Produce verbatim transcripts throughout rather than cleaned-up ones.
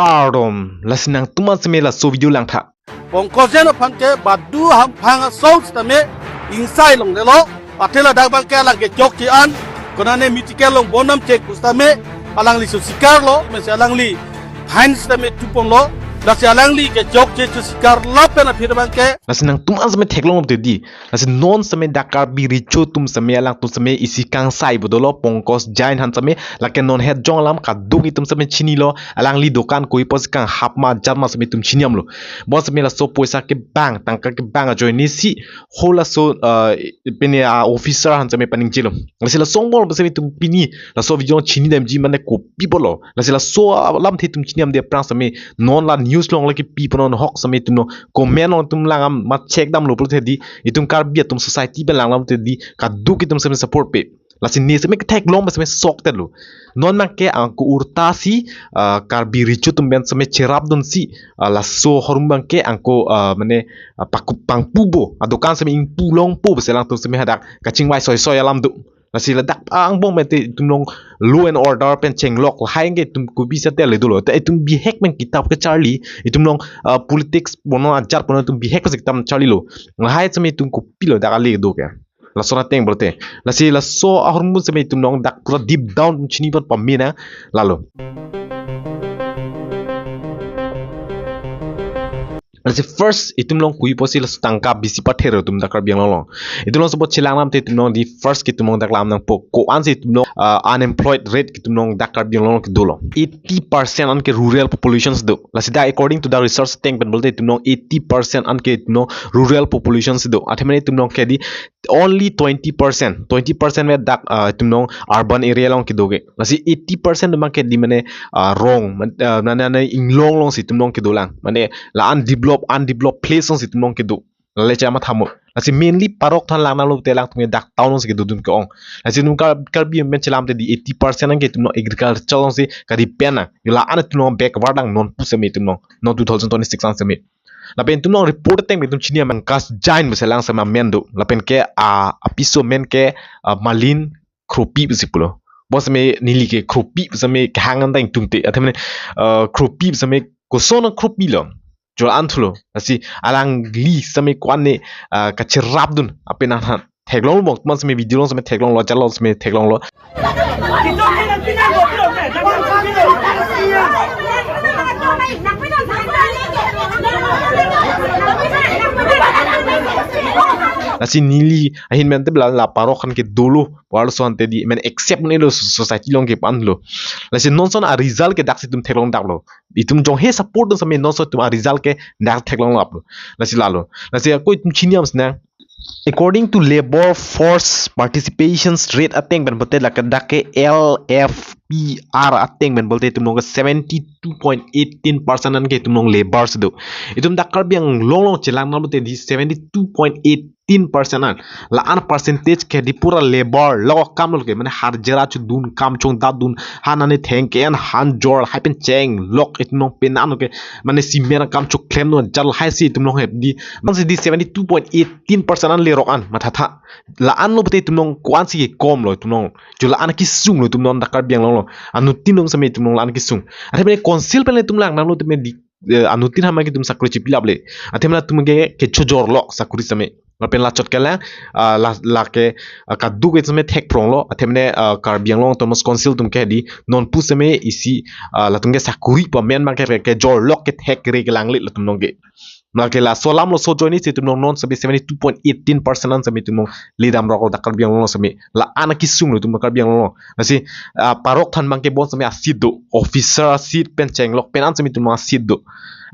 Kardom, lasi nangtum an seme laso video langtha. Pankaj Jain aphan ke badu hamphang asong sitame ingsai longlelo. Athe ladak abang ke alang kechokche an, konane medical along bonam chek pusitame alangli susikar lo, mesi alangli fine sitame tuponlo. Lasi alangli kechokche susikar lapen aphi abang ke. Lasi nangtum an seme theklong te di. Lasi non seme dak Karbi Recho atum seme, alangtum seme isi kangsai bo dolo, Pankaj Jain aphan seme, lake non het jong alam kadung itum seme chinilo, alangli dokan koi pusi kanghap ma ajat ma seme itum chinidamlo. Bon seme laso poisa kebang, tangka kebang ajoine si, ho laso, eh, pine a officer aphan seme paningjelo. Lasi laso angbong seme itum pini laso video chinidamji mane kopi pulo. Lasi laso alamthe itum chinidamde aphrang seme non la news along lake pi punon ahok seme itum non comment along itum lang am ma check damlo pulote di, itum Karbi atum society pen langdamte di, kaduk itum seme support pe. Lasi ne seme ketheklong seme sok telo. Non abang ke angko urta si, ah, Karbi Recho atum pen seme cherapdun si, ah, laso ahormu abang ke angko, ah, mane, ah, paku pangpu bo, adokan seme ingpu longpo pusi alangtum seme hadak kachingvai soisoi alam do. Lasi ladak angbong mete itum along law and order pen chenglok lahai ke itum kopi seta le dolo. Te itum bihek pen kitap kecharli, itum along, ah, politics bonon ajat bonon itum bihek pen kitap charlilo. Lahai seme itum kopilo dak ale do ke. Laso ateng pulote. Lasi laso ahormu seme itum along dak pura deep down chini pat pamina lalo. Lasi first itum along koi pusi laso tangka bisi pather itum dak Karbi Anglong along. Itum along sopo chelang namte itum along di first ke itum along dak lam nangpo. Ko-an si itum along, ah, unemployed rate ke itum along dak Karbi Anglong along kedolo. Eighty percent an ke rural populations do. Lasi dak according to the research ateng pen pulote itum along eighty percent an ke itum along rural populations do. Athe mane itum along ke di only twenty percent. Twenty percent me dak, ah, itum along urban area along kedo ke. Lasi eighty percent atum abang ke di mane, ah, rong, man-, ah, mane, mane inglong along si itum along kedolang. Mane la undeveloped, undeveloped place along si itum along kedo. Lale cha mathamo. Lasi mainly parok than lang nalo te alangtum ke dak town along si kedodun ke-ong. Lasi itum Kar-, Karbi men chelamte di eighty percent an ke itum along agriculture along si kadepend nang. Yo la-an itum along backward nang non pu seme itum along. Non two thousand twenty-six an seme. Lapen itum along report ateng itum chini amen Pankaj Jain pusi lang seme amen do. Lapen ke, ah, apiso amen ke, ah, Malin Kropi pusi pulo. Bon seme neli ke Kropi seme kehang an ta ingtungte. Athe mane, ah, Kropi seme koson Kropi lo. Jo la-an thulo. Lasi alangli seme ko-an ne, ah, kacherapdun. Ape nang than. Theklonglo bon, teman seme video along seme theklonglo, jalo seme theklonglo. Lasi neli ahin mente bela la parok aphan kedolo, puar laso ante di, men accept ne lo society along ke pan lo. Lasi non ason a result ke dak si itum theklong daklo. Itum jonghe support dun seme non ason itum a result ke dak theklong laplo. Lasi lalo. Lasi ako itum chini am sina. According to labor force participation rate ateng pen pulote lake dak ke L F P R ateng pen pulote itum along ke seventy two point eighteen percent an ke itum along labour si do. Itum dak Karbi Anglong along chelang nang pulote di seventy two point eighteen percent an. La-an percentage ke di pura labour lo, kam lo ke mane hajira chodun, kam chongdatdun, han ani thengke-en, han jor, hai pen chenglok itum along penan lo ke mane cement akam choklemdun, jalo hai si itum along hep di. Mane si di seventy two point eighteen percent an lerok an mathatha. La-an lo pulote itum along ko-an si kekom lo itum along. Jo la-an kesung lo itum along dak Karbi Anglong along. Anuttin along seme itum along la-an kesung. Athe mane council pen le itum lang nang lo te mane di, eh, anuttin hama ke itum sakuri chipilap le. Athe mane itum ke kechojorlok sakuri seme. Lapen lachot ke la, ah, la, lake, ah, kaduk ke seme thekprong lo. Athe mane, ah, Karbi Anglong Autonomous Council atum ke di non pu seme isi, ah, latum ke sakuri pamen abang ke kejorlok kethek re kelang le latum along ke. Lake laso alam lo so ajoine si itum along non seme seventy two point eighteen percent an seme itum along ledam rok dak Karbi Anglong seme. La-an kesung lo itum Karbi Anglong. Lasi, ah, parok than abang ke bon seme a seat do. Officer a seat pen chenglok pen an seme itum along a seat do.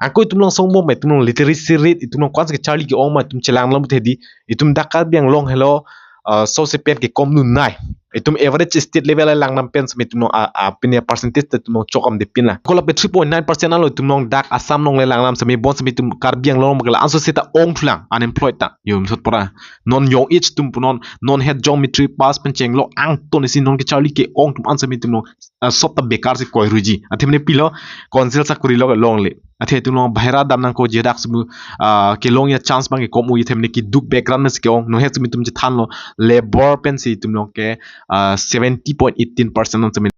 Ako itum along song bom itum along literacy rate itum along ko-an si kecharli ke-ong ma itum chelang nang pulote di. Itum dak Karbi Anglong helo, ah, so se pen kekom nunai. Itum average state level lang nang pen seme itum along a, a, pine percentage te itum along chokam de pin la. Ko lapen three point nine percent an lo itum along dak Assam along le lang nang seme bon seme itum Karbi Anglong ma ke la-an so seta ong thulang unemployed ta. Yo, sot pora. Non young age atum punon, non het jong matric pass pen chenglok angton isi non kecharli ke-ong atum an seme itum along, ah, sop ta bekar si koi ruji. Athe mane pilo, council sakuri lo longle. Athe itum along bahera dam nangkok je dak semu, ah, kelong a chance abang ke kom ui athe mane keduk background mesi ke-ong. Non het seme itum chethanlo labour pen si itum along ke, ah, seventy point eighteen percent an seme.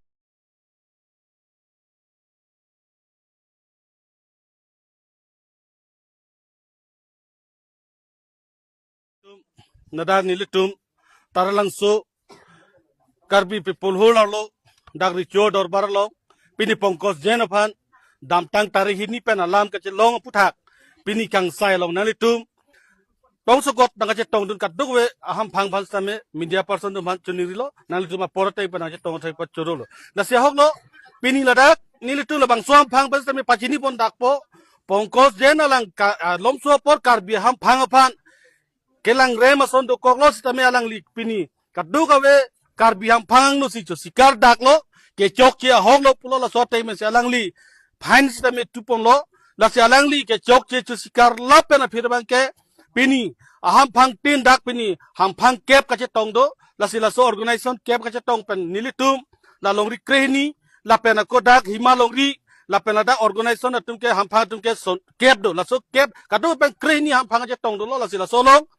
Nada nelitum Taralangso Karbi People Hall arlo dak Richo Dorbar along pini Pankaj Jain aphan damtang tarik hini pen alam kachelong aphuthak pini kangsai along nanglitum tongsokot nangkachetongdun kadokave ahamphang aphan sitame media person atum aphan choningrilo, nanglitum apor ateng pen nangchetong athai pachorolo. Lasi ahoklo pini ladak nelitum labangso ahamphang aphan sitame pachini pondakpo, Pankaj Jain alang ka, ah, lomso apor Karbi ahamphang aphan kelangrem ason dokoklo sitame alangli pini kadokave Karbi ahamphang angno si chosikar daklo, kechokche ahoklo pulo, laso ateng pensi alangli fine sitame tuponlo. Lasi alangli kechokche chosikar lap pen aphi abangke pini ahamphang tin dak pini hamphang kep kachetong do. Lasi laso organization kep kachetong pen nelitum la longri krehini lapen ako dak Hima Longri lapen ladak organization atum ke hamphang atum ke son kep do. Laso kep kadokave pen krehini hamphang kachetong dolo. Lasi laso along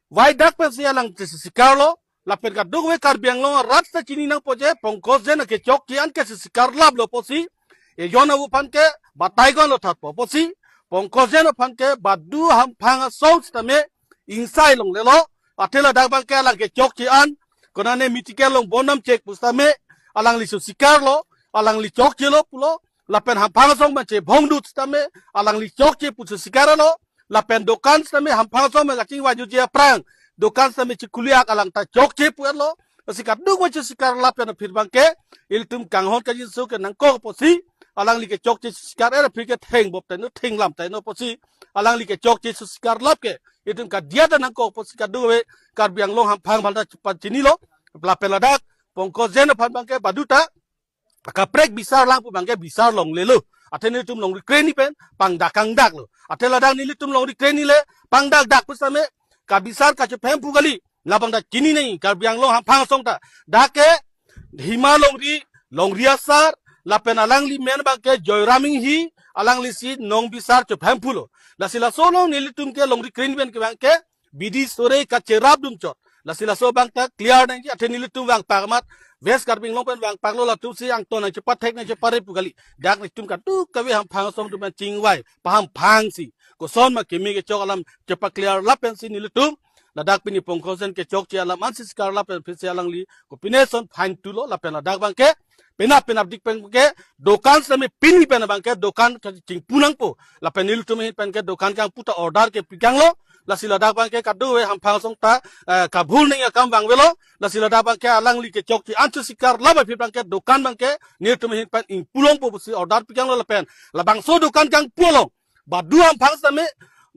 vai dak pensi alang chesikarlo, lapen kadokave Karbi Anglong arat ta chini nangpo je Pankaj Jain akechokche an kesisikar laplo pusi, ejon awu aphan ke batai ko-anlo thatpo pusi, Pankaj Jain aphan ke badu hamphang asong sitame ingsai longlelo, athe ladak abangke alang kechokche an konane medical along bondam chek pusitame alangli chosikarlo, alangli chokchelo pulo, lapen hamphang asong pen chebhong dut sitame alangli chokche pu chosikarlo, lapen dokan sitame hamphang asong pen kachingvai jutji aphrang dokan sitame chikhuliak alang ta chokche pu-etlo. Lasi kadokave chosikar lap pen aphi abangke ilitum kanghon kangjinso ke nangkok pusi, alangli kechokche chosikar-et aphi ke thengbop taino, thenglam taino pusi, alangli kechokche chosikar lap ke ilitum kadiya ta nangkok pusi kadokave Karbi Anglong hamphang aphan ta pachinilo. Lapen ladak Pankaj Jain aphan abangke badu ta akaprek bisar lang pu abangke bisar longlelo. Athe nelitum longri krehini pen pangdak kangdaklo. Athe ladak nelitum longri krehini le pangdakdak pusitame kabisar kachephem pu kali. Labang ta chini nangji Karbi Anglong hamphang asong ta. Dak ke Hima Longri, Longri asar, lapen alangli men abangke Joyram Inghi, alangli si nongbisar chephem pulo. Lasi laso along nelitum ke longri krehini pen ke abangke bidi sore kacherapdun chot. Lasi laso abang ta clear nangji, athe nelitum vangpak amat West Karbi Anglong pen vangpaklo, latum si angton nangchepathek nangchepare pu kali. Dak nelitum kadokave hamphang asong atum pen chingvai pahamphang si koson ma keme kechok alam chepaclear lap pensi nelitum ladak pini Pankaj Jain kechokche alam an sisikar lap pen aphi si alangli kopine ason fine tulo, lapen ladak abangke penap penapdik pen ke dokan sitame pini pen abangke dokan kachingpu nangpo. Lapen nelitum ahin pen ke dokan kangpu ta order ke pikanglo. Lasi ladak abangke kadokave hamphang asong ta, eh, kabhul nangji akam vangvelo. Lasi ladak abangke alangli kechokche an chosikar lap aphi abangke dokan abangke nelitum ahin pen ingpu longpo pusi order pikanglo lapen labangso dokan kangpu along badu hamphang sitame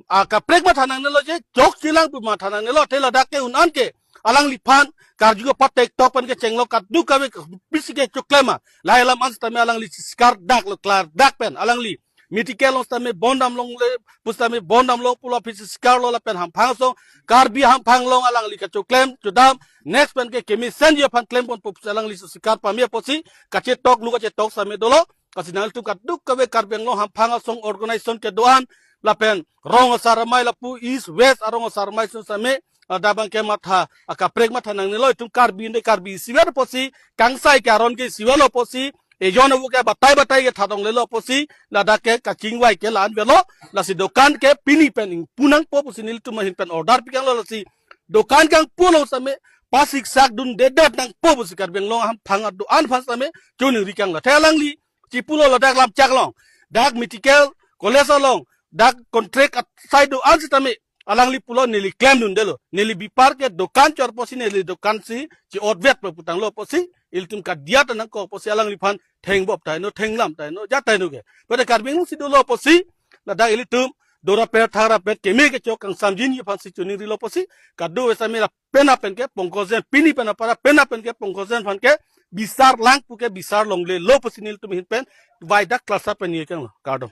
akaprek matha nangnelo je chokche lang pu matha nangnelo, athe ladak ke un-an ke alangliphan karju kapathek tok pen kechenglo, kadokave pisi kechoklem ma lahai alam an sitame alangli sikar daklo, klardak pen alangli medical along sitame bondam longle pusitame bondamlo pulo aphi si sikarlo, lapen hamphang asong Karbi hamphang along alangli kachoklem chodam next pen ke kemesenji aphan klem ponpo pusi alangli sikar pame pusi kachetoklu kachetok sitame dolo. Lasi nanglitum kadokave Karbi Anglong hamphang asong organization kedo-an lapen rong asar amei lapu East West arong asar amei ason sitame ladak abangke matha akaprek matha nangnelo, itum Karbi ande, Karbi isivet pusi, kangsai ke aron ke isivetlo pusi, ejon awu ke batai batai ke thatonglelo pusi, ladak ke kachingvai ke la-an avelo. Lasi dokan ke pini pen ingpu nangpo pusi nelitum ahin pen order pikanglo, lasi dokan kangpu along sitame pasiksak dundedet nangpo pusi Karbi Anglong hamphang adoan aphan sitame choningri kanglo. Athe alangli chipulo ladak Lamchak along, dak medical college along, dak contract asai do-an sitame alangli pulo neli klemdundelo, neli bipar ke dokan chor pusi neli dokan si chi-otvet pu putanglo pusi, ilitum kadiya ta nangkok pusi alangliphan thengbop taino, thenglam taino, jat taino ke. Pada Karbi Anglong si dolo pusi, ladak ilitum dorapet tharapet keme kechok kangsamjinji aphan si choningrilo pusi, kadokave sitame la penap pen ke Pankaj Jain, pini pen apara penap pen ke Pankaj Jain aphan ke bisar lang pu ke bisar longlelo pusi nelitum ahin pen vai dak klasa pen ningje kanglo. Kardom.